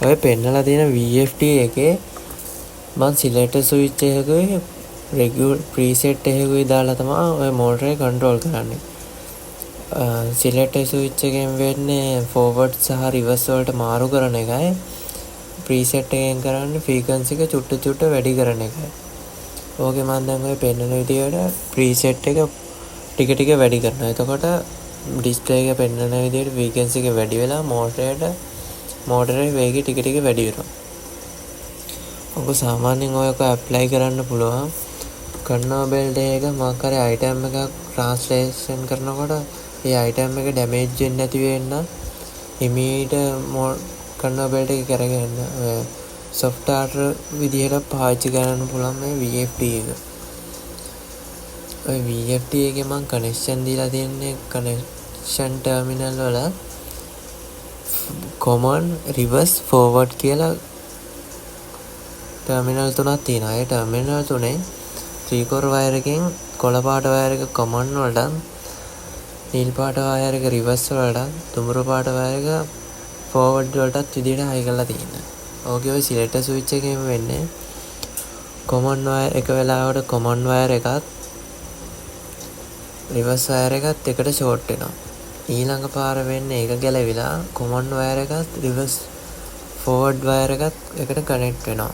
ඔය පෙන්නලා තියෙන VFD එකේ මං සිලෙක්ටර් ස්විච් එකකුයි ප්‍රීසෙට් එකකුයි දාලා තමයි ඔය මෝටරේ කන්ට්‍රෝල් කරන්නේ. සිලෙක්ටර් ස්විච් එකෙන් වෙන්නේ ෆෝවර්ඩ් සහ රිවර්ස් වලට මාරු කරන එකයි. ප්‍රීසෙට් එකෙන් කරන්නේ ෆ්‍රීකවන්සි එක චුට්ට චුට්ට වැඩි කරන එකයි. ඕකේ මං දැන් ඔය පෙන්නන විදියට ප්‍රීසෙට් එක ටික ටික වැඩි කරනවා. එතකොට ඩිස්ප්ලේ එක පෙන්නන විදියට ෆ්‍රීකවන්සි එක වැඩි වෙලා මෝටරේ වේගය ටික ටික වැඩි වෙනවා. ඔක සාමාන්‍යයෙන් ඔය ඔක ඇප්ලයි කරන්න පුළුවන් කන්වේයර් බෙල්ට් එකක මොකක් හරි අයිටම් එකක් ට්‍රාන්ස්ලේෂන් කරනකොට ඒ අයිටම් එක ඩැමේජ් වෙන්නේ නැති වෙන්න, හිමීට කන්වේයර් බෙල්ට් එක කරගෙන ඔය සොෆ්ට් ස්ටාර්ටර් විදිහට පාවිච්චි කරන්න පුළුවන් මේ VFD එක. ඔය VFD එකේ මං කනෙක්ෂන් දීලා තියෙන්නේ කනෙක්ෂන් ටර්මිනල් වල කොමන්, රිවර්ස්, ෆෝවර්ඩ් කියලා ටර්මිනල් තුනක් තියෙනවා. ඒ ටර්මිනල් තුනෙන් ත්‍රී කෝර් වයර් එකෙන් කොළ පාට වයර් එක කොමන් වලටත්, නිල් පාට වයර් එක රිවර්ස් වලටත්, දුඹුරු පාට වයර් එක ෆෝවර්ඩ් වලටත් විදිහට හයි කරලා තියෙනවා. ඕකේ ඔය සිලෙක්ටර් ස්විච් එකෙන් වෙන්නේ කොමන් වයර් එක වෙලාවට කොමන් වයර් එකත් රිවර්ස් වයර් එකත් එකට ෂෝට් වෙනවා. ඊළඟ පාර වෙන්නේ ඒක ගැලවිලා කොමන් වයර් එකත් රිවර්ස් ෆෝවර්ඩ් වයර් එකත් එකට කනෙක්ට් වෙනවා.